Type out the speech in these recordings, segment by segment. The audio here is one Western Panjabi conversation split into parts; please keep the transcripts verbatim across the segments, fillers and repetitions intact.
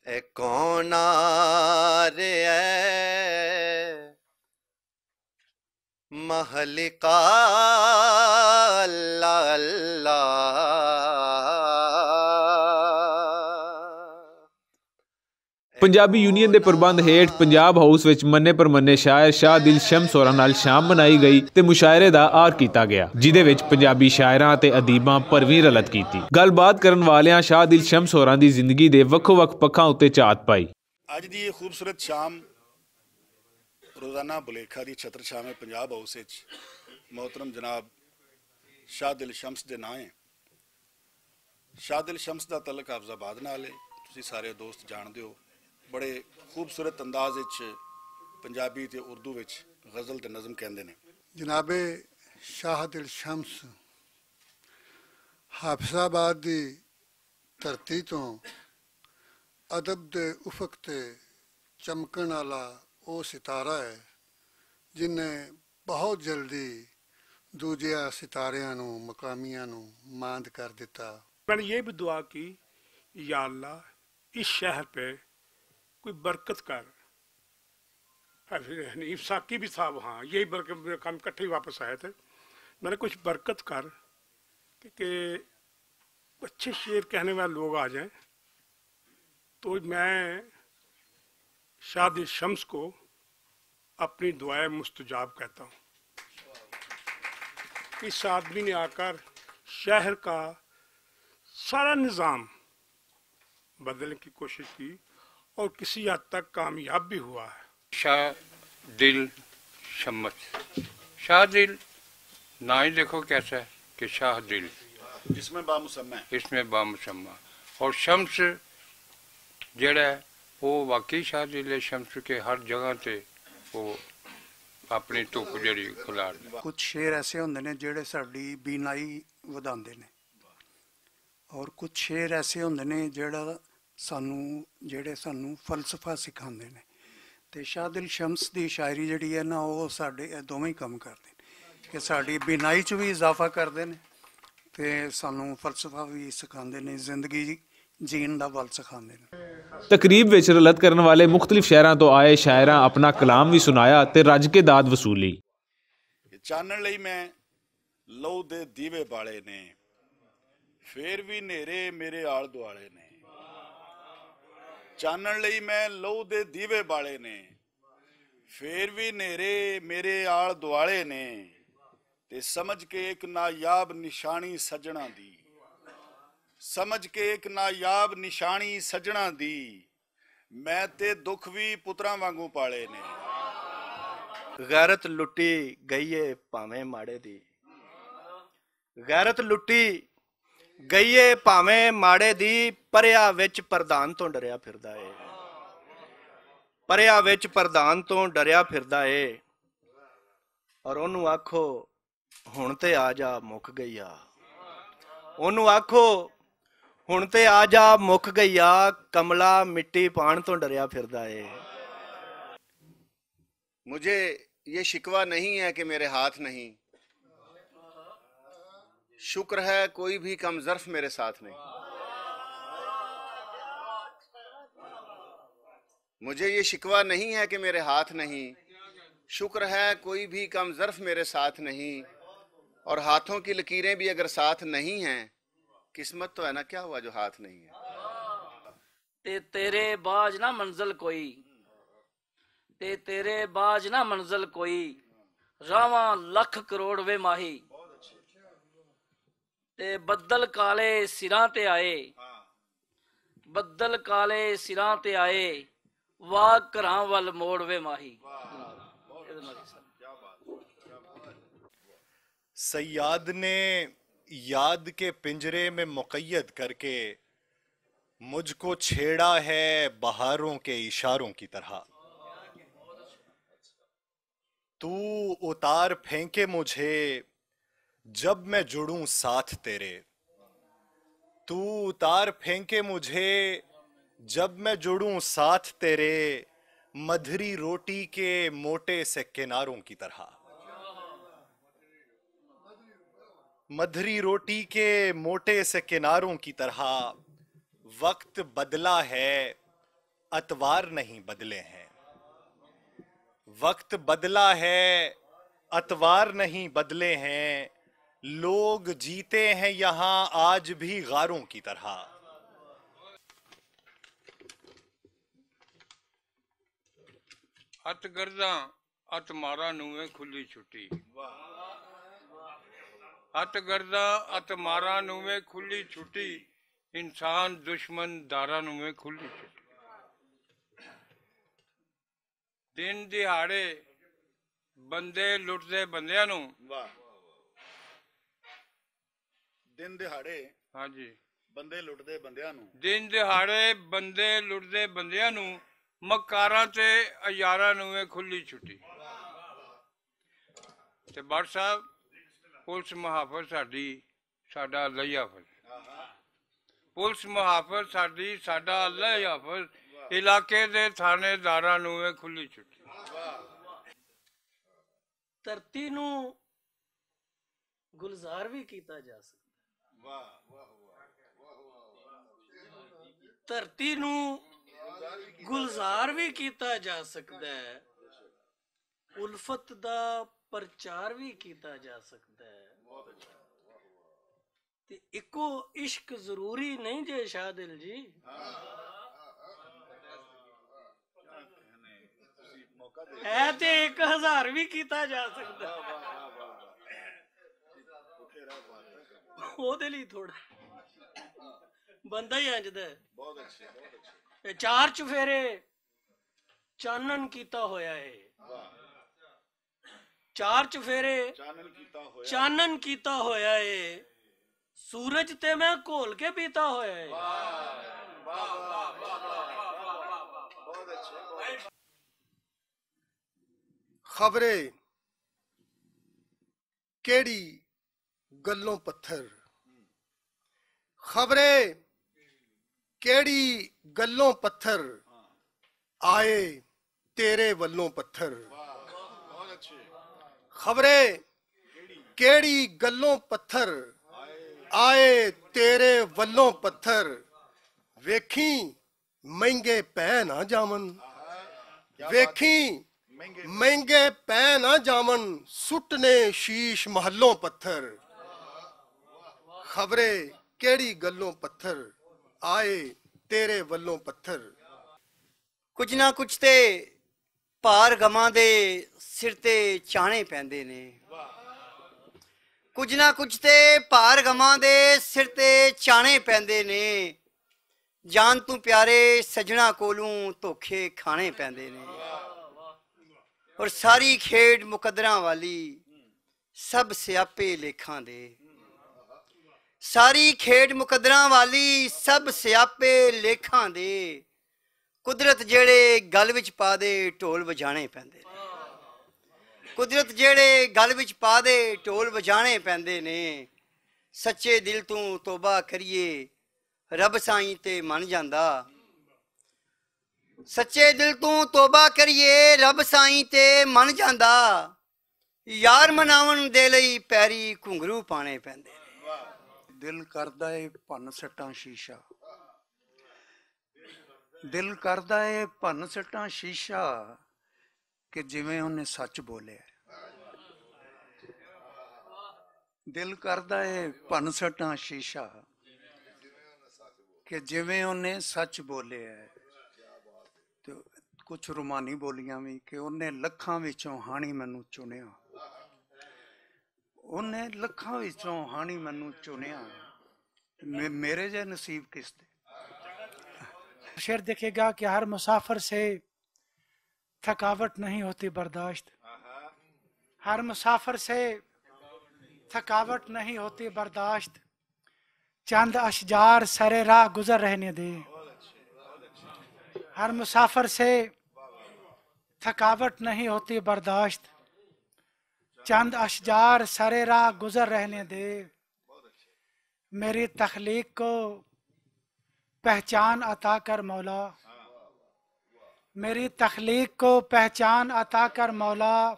اے کون آ رہے؟ مہلکا اللہ اللہ۔ پنجابی یونین دے پربند ہیٹھ پنجاب ہاؤس وچ منے پر منے شاعر شاہ دل شمس ہوراں نال شام منائی گئی تے مشاعرے دا آر کیتا گیا، جدے وچ پنجابی شاعراں تے ادیباں پرویں رلت کیتی۔ گل بات کرن والیاں شاہ دل شمس ہوراں دی زندگی دے وکھو وکھ پکھاں اتے چات پائی۔ اج دی یہ خوبصورت شام روزانہ بلیکھا دی چھتر چھاویں پنجاب ہاؤس وچ محترم جناب شاہ دل شمس دے ناں ہے۔ شاہ دل شمس دا تعلق حافظ آباد نال ہے۔ تسی سارے دوست جان دیو، بڑے خوبصورت انداز وچ پنجابی تے اردو وچ غزل تے نظم کہندے نے۔ جناب شاہ دل شمس حافظ آباد دی دھرتی توں ادب دے افق تے چمکن والا او ستارہ ہے، جن نے بہت جلدی دوجیاں ستاریاں نوں، مقامیاں نوں ماند کر دتا۔ میں نے یہ بھی دعا کی، یا اللہ، اس شہر پہ کوئی برکت کر۔ حفیظ حنیف ثاقب بھی صاحب، ہاں، یہی برکت، ہم اکٹھے ہی واپس آئے تھے۔ میں نے کچھ برکت کر کہ، کہ اچھے شعر کہنے والے لوگ آ جائیں، تو میں شاہ دل شمس کو اپنی دعائیں مستجاب کہتا ہوں۔ اس آدمی نے آ کر شہر کا سارا نظام بدلنے کی کوشش کی اور کسی حد تک کامیاب بھی ہوا ہے۔ شاہ دل شمس، شاہ دل نہ ہی دیکھو کیسا ہے کہ شاہ دل، اس میں بامسمہ ہے۔ اس میں بامسمہ۔ اور شمس جڑا ہے، وہ واقعی شاہ دل ہے، شمس کے ہر جگہ تے وہ اپنی دھوپ جڑی کھلار دے۔ کچھ شعر ایسے ہوندے نے جڑے ساڈی بینائی ودھاندے نے، اور کچھ شعر ایسے ہوندے نے جڑا سانوں، جڑے سانوں فلسفہ سکھاندے نے۔ تے شاہ دل شمس دی شاعری جڑی ہے نا، او ساڈے اے دوویں کم کردے نے کہ ساڈی بینائی چ وی اضافہ کردے نے تے سانوں فلسفہ وی سکھاندے نے، زندگی جین دا ول سکھاندے نے۔ تقریب وچ رلت کرن والے مختلف شہراں تو آئے شاعراں اپنا کلام وی سنایا تے رج کے داد وصولی۔ چانن لئی میں لو دے دیوے بالے نے، فیر وی نیرے میرے آل دوالے نے۔ چانن لئی میں لو دے دیوے بالے نے، فیر وی نیرے میرے آل دوالے نے۔ تے سمجھ کے ایک نایاب نشانی سجنا دی، سمجھ کے ایک نایاب نشانی سجنا دی، میں تے دکھ وی پتراں وانگوں پالے نے۔ غیرت لٹی گئی اے پاویں ماڑے دی، غیرت لٹی گئی اے پاویں ماڑے دی، پریا وچ پردھان توں ڈریا پھردا اے، پریا وچ پردھان توں ڈریا پھردا اے۔ اور اونوں آکھو، ہن تے آ جا مک گئی آ۔ اونوں آکھو، ہن تے آ جا مک گئی آ، کملا مٹی پان توں ڈریا پھردا اے۔ مجھے یہ شکوہ نہیں ہے کہ میرے ہاتھ نہیں، شکر ہے کوئی بھی کم ظرف میرے ساتھ نہیں۔ مجھے یہ شکوہ نہیں ہے کہ میرے ہاتھ نہیں، شکر ہے کوئی بھی کم ظرف میرے ساتھ نہیں، اور ہاتھوں کی لکیریں بھی اگر ساتھ نہیں ہیں، قسمت تو ہے نا، کیا ہوا جو ہاتھ نہیں ہے؟ تے تیرے باج نہ منزل کوئی، تے تیرے باج نہ منزل کوئی، راواں لکھ کروڑ وے ماہی۔ تے بدل کالے سراں تے آئے، بدل کالے سراں تے آئے، واگ گھراں ول موڑ وے ماہی۔ صیاد نے یاد کے پنجرے میں مقید کر کے مجھ کو چھیڑا ہے بہاروں کے اشاروں کی طرح۔ تو اتار پھینکے مجھے جب میں جڑوں ساتھ تیرے، تو اتار پھینکے مجھے جب میں جڑوں ساتھ تیرے، مدھری روٹی کے موٹے سے کناروں کی طرح، مدھری روٹی کے موٹے سے کناروں کی طرح۔ وقت بدلا ہے، اتوار نہیں بدلے ہیں۔ وقت بدلا ہے، اتوار نہیں بدلے ہیں۔ لوگ جیتے ہیں یہاں آج بھی غاروں کی طرح۔ ات گرداں، ات ماراں نوں وے کھلی چھٹی۔ ات گرداں، ات ماراں نوں وے کھلی چھٹی۔ انسان دشمن داراں نوں وے کھلی چھٹی۔ دن دہاڑے بندے لٹدے بندیاں نوں۔ واہ۔ دن دہاڑے، ہاں جی، بندے لٹدے بندیاں نوں۔ دن دہاڑے بندے لٹدے بندیاں نوں، مکاراں تے ایاراں نوں وے کھلی چھٹی۔ تے بٹ صاحب، پولیس محافظ ساڈی، ساڈا اللہ ہی حافظ۔ پولیس محافظ ساڈی، ساڈا اللہ ہی حافظ۔ علاقے دے تھانے داراں نوں وے کھلی چھٹی۔ دھرتی نوں گلزار وی کیتا جا سکدا ہے۔ دھرتی نوں گلزار وی کیتا جا سکدا ہے۔ الفت دا پرچار وی کیتا جا سکدا ہے۔ تے اکو عشق ضروری نہیں جے شاہ دل جی۔ اے تے ایک ہزار وی کیتا جا سکدا۔ او دے لئی تھوڑا بندہ ہی انج دا ہے۔ اے چار چفیرے چانن کیتا ہویا ہے۔ چار چفیرے چانن کیتا ہویا ہے۔ سورج تے میں گھول کے پیتا ہویا ہے۔ خبرے کیڑی گلوں پتھر، خبرے کیڑی گلوں پتھر آئے تیرے ولوں پتھر۔ خبرے کیڑی گلوں پتھر آئے تیرے ولوں پتھر۔ ویکھیں مہنگے پے نہ جاون، ویکھیں مہنگے پے نہ جاون، سٹنے شیش محلوں پتھر۔ خبرے کیڑی گلوں پتھر آئے تیرے ولوں پتھر۔ کچھ نہ کچھ تے پار غماں دے سر تے چانے پیندے نے۔ کچھ نہ کچھ تے پار غماں دے سر تے چانے پیندے نے۔ جان توں پیارے سجنا کولوں دھوکھے کھانے پیندے نے۔ اور ساری کھیڈ مقدراں والی سب سیاپے لیکھاں دے۔ ساری کھیڈ مقدراں والی سب سیاپے لیکھاں دے۔ قدرت جیڑے گل وچ پا دے ڈھول وجانے پیندے نے۔ قدرت جیڑے گل وچ پا دے ڈھول وجانے پیندے نے۔ سچے دل توں توبہ کریے، رب سائیں تے من جاندا۔ سچے دل توں توبہ کریے، رب سائیں تے من جاندا۔ یار مناون دے لئی پیری گھنگرو پانے پیندے نے۔ دل کردا اے پن سٹاں شیشہ، دل کردا اے پن سٹاں شیشہ، کہ جویں اونے سچ بولیا۔ دل کردا اے پن سٹاں شیشہ، کہ جویں اونے سچ بولیا۔ تے کچھ رومانی بولیاں وی کہ اونے لکھاں وچوں ہانی مینوں چنیا۔ اونے لکھاں وچوں ہانی مینوں چنیا۔ مے- میرے جے نصیب کس دے؟ شعر دیکھے گا کہ ہر مسافر سے تھکاوٹ نہیں ہوتی برداشت، ہر مسافر سے تھکاوٹ نہیں ہوتی برداشت، چند اشجار سرے راہ گزر رہنے دے۔ ہر مسافر سے تھکاوٹ نہیں ہوتی برداشت، چند اشجار سرے راہ گزر رہنے دے۔ میری تخلیق کو پہچان عطا کر مولا، میری تخلیق کو پہچان عطا کر مولا،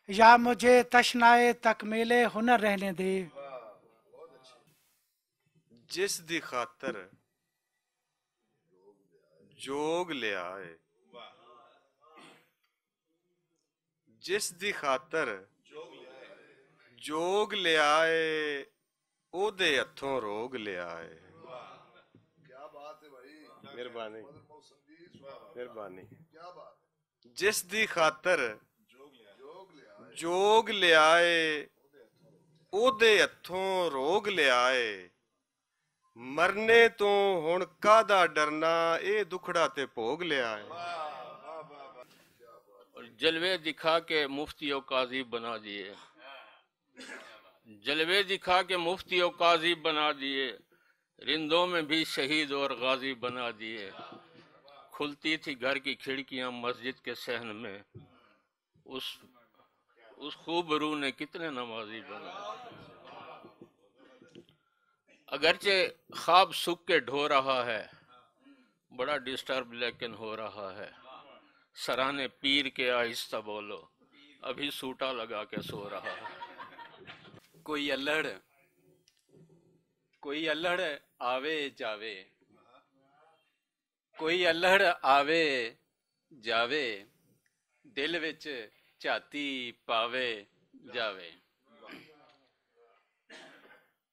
یا مجھے تشنائے تکمیل ہنر رہنے دے۔ جس دی خاطر جوگ لیا ہے۔ جس دی خاطر جوگ لیا ہے، او دے ہتھوں روگ لیا ہے۔ مہربانی، مہربانی۔ جس دی خاطر جوگ لیا ہے، او دے ہتھوں روگ لیا ہے۔ مرنے تو ہن کادا ڈرنا، اے دکھڑا تے بھوگ لیا ہے۔ اور جلوے دکھا کے مفتی و قاضی بنا دیے۔ جلوے دکھا کے مفتی و قاضی بنا دیے، رندوں میں بھی شہید اور غازی بنا دیے۔ کھلتی تھی گھر کی کھڑکیاں مسجد کے صحن میں، اس، اس خوب رو نے کتنے نمازی بنا دیے۔ اگرچہ خواب سکھ کے ڈھو رہا ہے، بڑا ڈسٹرب لیکن ہو رہا ہے۔ سرانے پیر کے آہستہ بولو، ابھی سوٹا لگا کے سو رہا ہے۔ کوئی الڑ، کوئی الڑ آوے جاوے، کوئی الڑ آوے جاوے، دل وچ جھاتی پاوے جاوے۔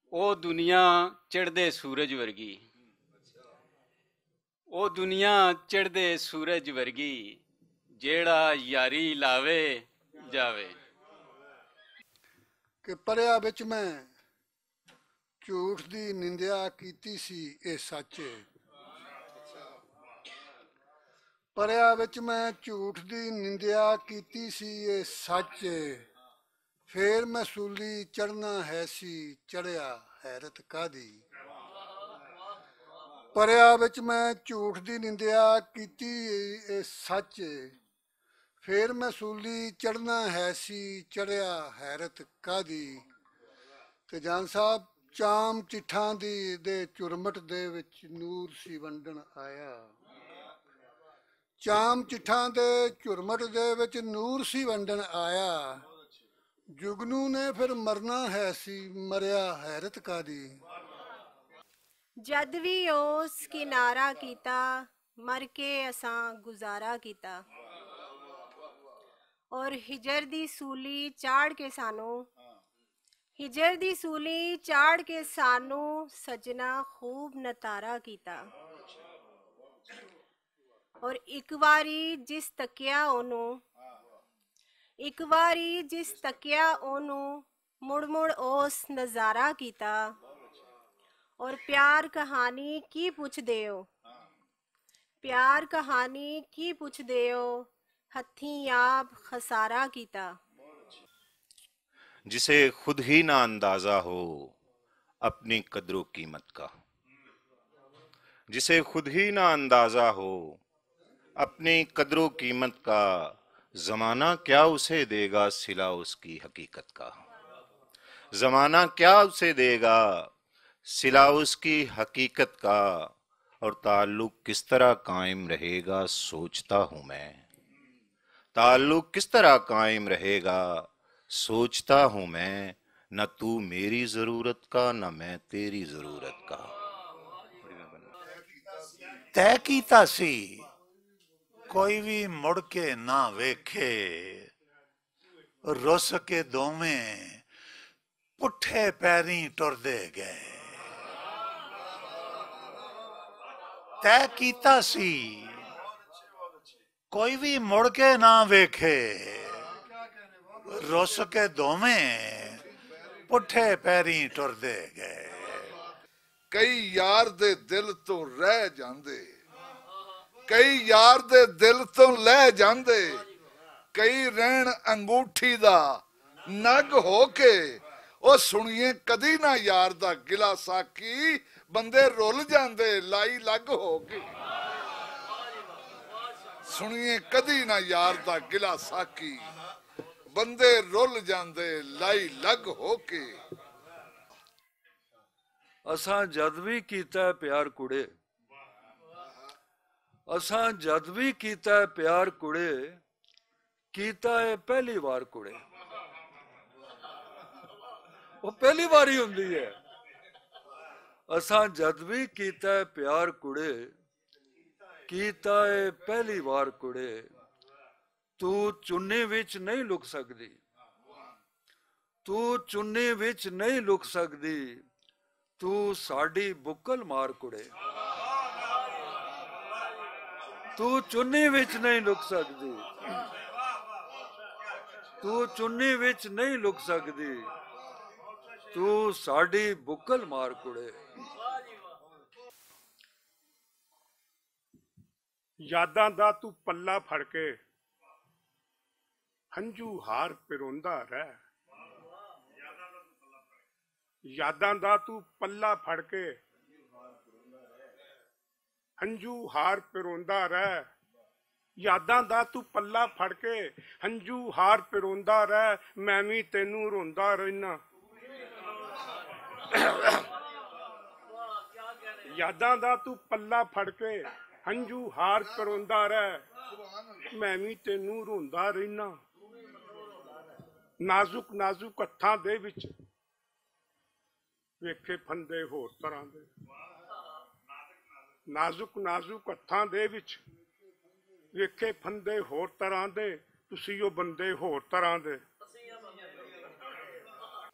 او دنیا چڑھدے سورج ورگی، او دنیا چڑھدے سورج ورگی، جیڑا یاری لاوے جاوے۔ کہ پریا وچ میں جھوٹ دی نندیا کیتی سی، اے سچ اے۔ پریا وچ میں جھوٹ دی نندیا کیتی سی، اے سچ اے۔ فیر میں سولی چڑھنا ہے سی، چڑھیا حیرت کادی۔ پریا وچ میں جھوٹ دی نندیا کیتی، اے سچ اے۔ فیر میں سولی چڑھنا ہے سی، چڑھیا حیرت کادی۔ تے جان صاحب، چام چٹھاں دی دے چرمٹ دے وچ نور سی ونڈن آیا۔ چام چٹھاں دے چرمٹ دے وچ نور سی ونڈن آیا۔ جگنو نے پھر مرنا ہے سی، مریا حیرت کادی۔ جد وی اس کنارہ کیتا، مر کے اساں گزارا کیتا۔ اور ہجر دی سولی چاڑھ کے سانو، ہجر دی سولی چاڑھ کے سانو سجنا خوب نتارا کیتا۔ اور اک واری جس تکیا اونوں، اک واری جس تکیا اونوں، مڑ مڑ اوس نظارہ کیتا۔ اور پیار کہانی کی پچھ دیو؟ پیار کہانی کی پچھ دیو؟ ہتھیں آپ خسارہ کیتا۔ جسے خود ہی نہ اندازہ ہو اپنی قدر و قیمت کا، جسے خود ہی نہ اندازہ ہو اپنی قدر و قیمت کا، زمانہ کیا اسے دے گا صلہ اس کی حقیقت کا؟ زمانہ کیا اسے دے گا صلہ اس کی حقیقت کا؟ اور تعلق کس طرح قائم رہے گا، سوچتا ہوں میں۔ تعلق کس طرح قائم رہے گا، سوچتا ہوں میں۔ نہ تو میری ضرورت کا، نہ میں تیری ضرورت کا۔ طے کیتا سی، کوئی بھی مڑ کے نہ ویکھے، رس کے دوویں پٹھے پیریں ٹردے گئے۔ طے کیتا سی، کوئی بھی مڑ کے نہ ویکھے، رس کے دوویں پٹھے پیریں ٹردے گئے۔ کئی یار دے دل تو رہ جاندے، کئی یار دے دل تو لہ جاندے، کئی رہن انگوٹھی دا نگ ہو کے۔ او سنیے کدی نہ یار دا گلا ساکی، بندے رول جاندے لائی لگ ہو کے۔ سنیے کدی نہ یار دا گلا ساکی، بندے رول جاندے لائی لگ ہو کے۔ اساں جد وی کیتا ہے پیار کڑے، اساں جد وی کیتا ہے پیار کڑے، کیتا ہے پہلی وار کڑے۔ وہ پہلی واری ہوندی ہے۔ اساں جد وی کیتا ہے پیار کڑے، کیتا اے پہلی وار کڑے، تو چنی وچ نہیں لک سکدی، تو چنی وچ نہیں لک سکدی، تو ساڈی بکل مار کڑے۔ تو چنی وچ نہیں لک سکدی، تو چنی وچ نہیں لک سکدی، تو ساڈی بکل مار کڑے۔ یاداں دا تو پلہ پھڑ کے ہنجو ہار پروندا رہ۔ یاداں دا تو پلہ پھڑ کے ہنجو ہار پروندا رہ۔ یاداں دا تو پلہ پھڑ کے ہنجو ہار پروندا رہ۔ میں وی تینوں روندا رہنا۔ یاداں دا تو پلہ پھڑ کے ہنجو ہار پروندا رہ۔ میں وی تینوں روندا رہنا۔ نازک نازک ہتھاں دے وچ ویکھے پھندے ہور طرح دے۔ نازک نازک ہتھاں دے وچ ویکھے پھندے ہور طرح دے۔ تسی او بندے ہور طرح دے۔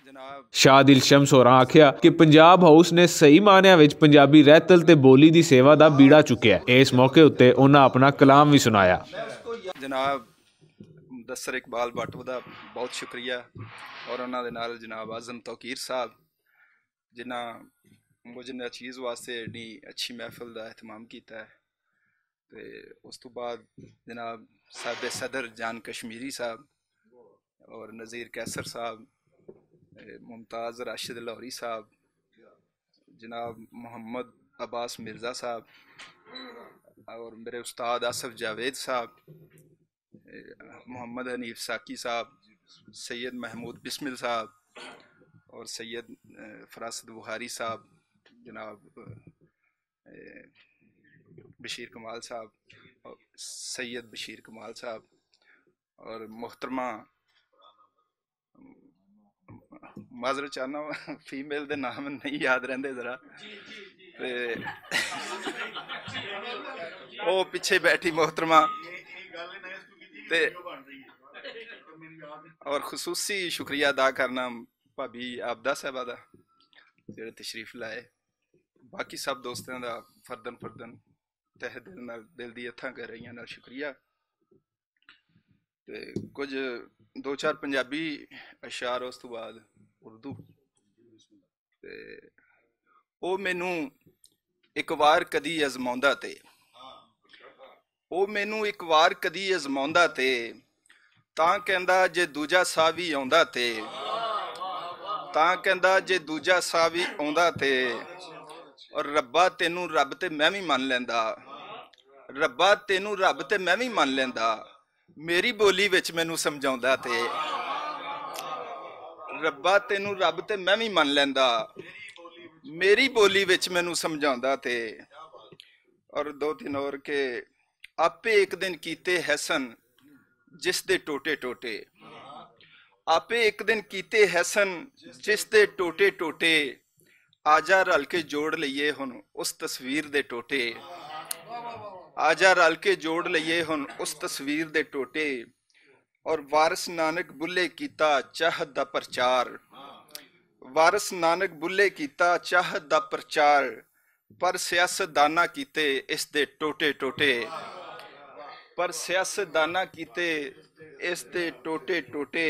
جناب شاہ دل شمس ہوراں آکھیا کہ پنجاب ہاؤس نے صحیح معنیاں وچ پنجابی رہتل تے بولی دی سیوا دا بیڑا چکیا ہے۔ اس موقع اتے انہاں اپنا کلام وی سنایا۔ جناب مدثر اقبال بٹ دا بہت شکریہ، اور انہاں دے نال جناب اعظم توقیر صاحب، جنہاں مجھے ناچیز واسطے اتنی اچھی محفل دا اہتمام کیتا ہے۔ تے اس تو بعد جناب صاحب صدر جان کشمیری صاحب، اور نذیر قیصر صاحب، ممتاز راشد لاہوری صاحب، جناب محمد عباس مرزا صاحب، اور میرے استاد آصف جاوید صاحب، محمد حنیف ساقی صاحب، سید محمود بسمل صاحب، اور سید فراست بخاری صاحب، جناب بشیر کمال صاحب، سید بشیر کمال صاحب، اور محترمہ، معذرت چاہنا، فیمیل دے نام نہیں یاد رہندے ذرا۔ تے او پیچھے بیٹھی محترمہ، تے اور خصوصی شکریہ ادا کرنا بھابی آبدہ صاحبہ دا، جڑے تشریف لائے۔ باقی سب دوستاں دا فردن فردن تہہ دل نال، دل دی اتھاں گہرائیاں نال شکریہ۔ تے کچھ دو چار پنجابی اشعار، اس تو بعد اردو۔ تے او مینوں اک وار کدی ازماؤندا تے، او مینوں اک وار کدی ازماؤندا تے، تاں کہندا جے دوجا ساہ وی آوندا تے، تاں کہندا جے دوجا ساہ وی آوندا تے، اور ربا تینوں رب تے میں وی من لیندا، ربا تینوں رب تے میں وی من لیندا، میری بولی وچ مینوں سمجھاوندا تے، ربا تینوں رب تے میں وی من لیندا، میری بولی وچ مینوں سمجھاوندا تے۔ اور دو تین اور کہ آپے اک دن کیتے حسن جس دے ٹوٹے ٹوٹے، آپے اک دن کیتے حسن جس دے ٹوٹے ٹوٹے، آجا رل کے جوڑ لئیے ہن اس تصویر دے ٹوٹے، آجا رل کے جوڑ لئیے ہن اس تصویر دے ٹوٹے۔ اور وارث نانک بلے کیتا چاہت دا پرچار، وارث نانک بلے کیتا چاہت دا پرچار، پر سیاست داناں کیتے اس دے ٹوٹے ٹوٹے، پر سیاست داناں کیتے اس دے ٹوٹے ٹوٹے۔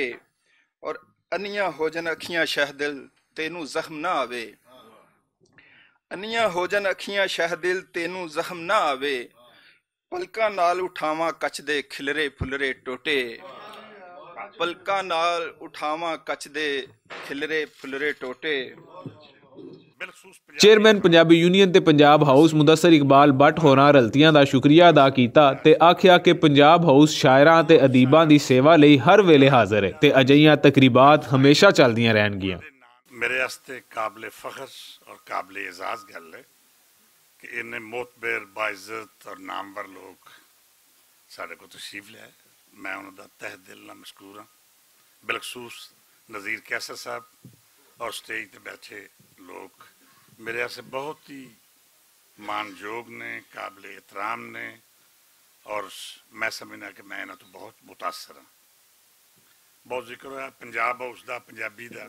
اور انیاں ہو جن اکھیاں شہدل تینوں زخم نہ آوے، انیاں ہو جن اکھیاں شہدل تینوں زخم نہ آوے۔ پلکاں نال اٹھاواں کچ دے کھلرے پھلرے ٹوٹے، پلکاں نال اٹھاواں کچ دے کھلرے پھلرے ٹوٹے۔ چیئرمین پنجابی یونین تے پنجاب ہاؤس مدثر اقبال بٹ ہوراں رلتیاں دا شکریہ ادا کیتا تے آکھیا کہ پنجاب ہاؤس شاعراں تے ادیباں دی سیوا لئی ہر ویلے حاضر ہے تے اجہیاں تقریبات ہمیشہ چلدیاں رہن گیاں۔ میرے واسطے قابل فخر اور قابل اعزاز گل ہے کہ انہیں معتبر، باعزت اور نامور لوگ ساڈے کو تشریف لے آئے۔ میں انہوں دا تہہ دل نال مشکور ہاں۔ بالخصوص نذیر قیصر صاحب اور سٹیج تے بیٹھے لوگ میرے واسطے بہت ہی مان جوگ نے، قابل احترام نے، اور میں سمجھنا کہ میں انہاں تو بہت متاثر ہاں۔ بہت ذکر ہویا پنجاب ہاؤس دا، پنجابی دا۔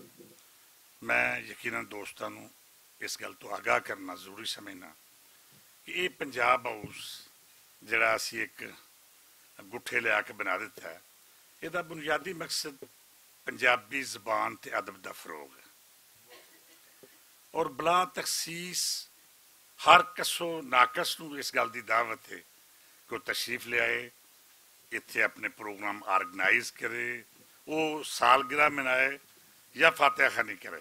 میں یقیناً دوستاں نوں اس گل تو آگاہ کرنا ضروری سمجھنا کہ یہ پنجاب ہاؤس جڑا اسی ایک گٹھے لیا کے بنا دیتا ہے، یہ دا بنیادی مقصد پنجابی زبان تے ادب دا فروغ ہے۔ اور بلا تخصیص ہر کسو ناقص نوں اس گل دی دعوت ہے کہ وہ تشریف لے آئے، اتھے اپنے پروگرام آرگنائز کرے، وہ سالگرہ منائے یا فاتحہ خانی کرے۔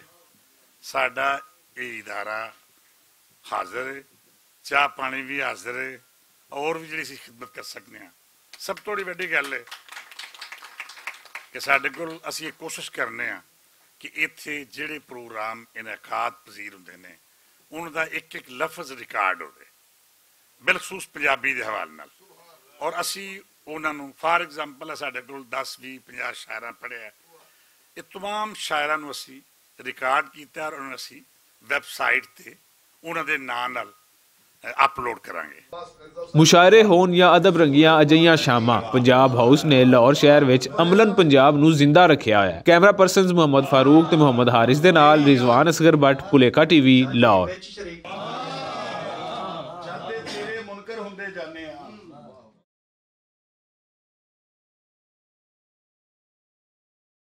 ساڈا یہ ادارہ حاضر ہے، چاہ پانی بھی حاضر ہے، اور بھی جڑی سی خدمت کر سکنے ہاں۔ سب توڑی وڈی گل ہے کہ ساڈے کول اسی یہ کوشش کرنے ہاں کہ اتھے جڑے پروگرام انعقاد پذیر ہوندے نے، ان دا ایک ایک لفظ ریکارڈ ہوئے، بالخصوص پنجابی دے حوالے نال۔ اور اسی انہاں نوں، فار ایگزامپل، ساڈے کول دس، ویہہ، پنجاہ شاعراں پڑھیا ہے۔ یہ تمام شاعراں نوں اسی ریکارڈ کیتا ہے اور انہاں اسی ویب سائٹ تے انہاں دے ناں نال اپلوڈ کرانگے۔ مشاعرے ہون یا ادب رنگیاں اجہیاں شاماں، پنجاب ہاؤس نے لاہور شہر وچ عملاً پنجاب نوں زندہ رکھیا ہویا ہے۔ کیمرہ پرسنز محمد فاروق تے محمد حارث دے نال رضوان اصغر بٹ، پلیکا ٹی وی، لاہور۔